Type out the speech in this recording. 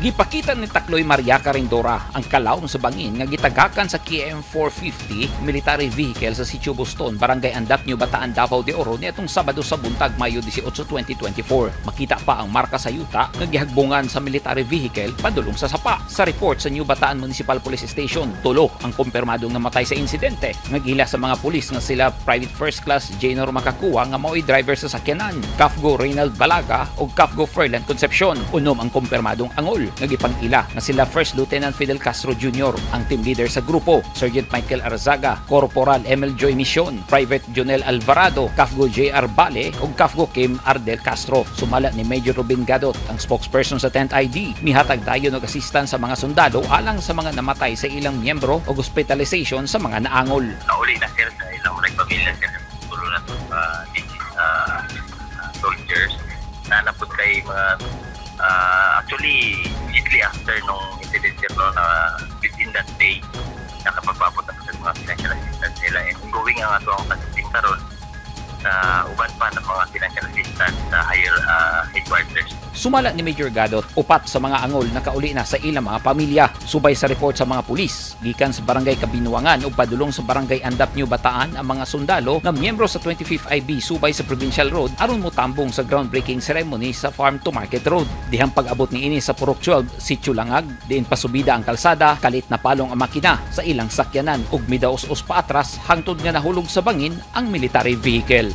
Gipakita ni Takloy Maria Carindora ang kalawom sa bangin nga gitagakan sa KM 450 military vehicle sa Sitio Boston, Barangay Andap, New Bataan, Davao de Oro niadtong Sabado sa buntag, Mayo 18, 2024. Makita pa ang marka sa yuta nga gihagbungan sa military vehicle padulong sa sapa. Sa report sa New Bataan Municipal Police Station, tulo ang kumpirmadong namatay sa insidente. Nga gila sa mga pulis nga sila Private First Class Jaynor Makakuha nga mao'y driver sa sakyanan, Kafgo Reynald Balaga ug Kafgo Ferland Concepcion. Unom ang kumpirmadong angol nga gipang-ila nga sila First Lieutenant Fidel Castro Jr., ang team leader sa grupo, Sergeant Michael Arzaga, Corporal Emil Joy Mission, Private Jonel Alvarado, Kafgo J.R. Bale ug Kafgo Kim Ardel Castro. Sumala ni Major Robin Gadot, ang spokesperson sa 10th ID, mihatag dayon og assistance sa mga sundalo alang sa mga namatay sa ilang miyembro og hospitalization sa mga naangol. Nauli na, sir, sa ilang mga pamilya, sir, tulo na to soldiers na napud kay mga actually immediately after nung incident, sir, no, na within that day nakapagpaabot na sa mga financial assistance nila and ongoing ang ato ang assisting karon sa uban pa ng mga financial assistance sa higher headquarters. Sumala ni Major Gadot, upat sa mga angol nakauli na sa ilang mga pamilya. Subay sa report sa mga pulis, gikan sa Barangay Kabinuangan ug padulong sa Barangay Andap, New Bataan ang mga sundalo nga miyembro sa 25th IB subay sa Provincial Road aron motambong sa groundbreaking ceremony sa Farm to Market Road. Dihang pag-abot niini sa Purok 12, Sitio Langag, diin pasubida ang kalsada, kalit na palong ang makina sa ilang sakyanan ug midaos-os paatras hangtod nga nahulog sa bangin ang military vehicle.